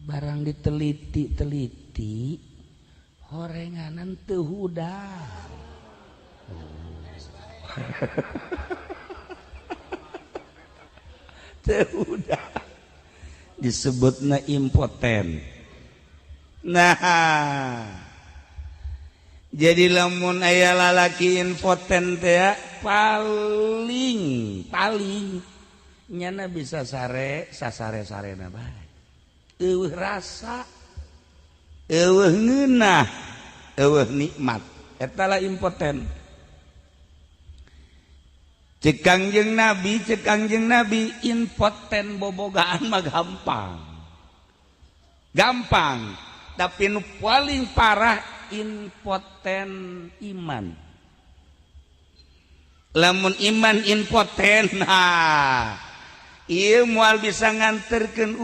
Barang diteliti-teliti, horenganan teu hudang. Oh. Teu hudang. Disebutna impoten. Nah, jadi lamun aya lalaki impoten teh paling paling nyana bisa sare sasare sarena bae, eueuh rasa, eueuh ngeunah, eueuh nikmat. Eta lah impoten. Cek Kangjeng Nabi, cek Kangjeng Nabi, impoten bobogaan mah gampang gampang, tapi nu paling parah impoten iman. Lamun iman impoten, nah, ieu moal bisa nganterkeun.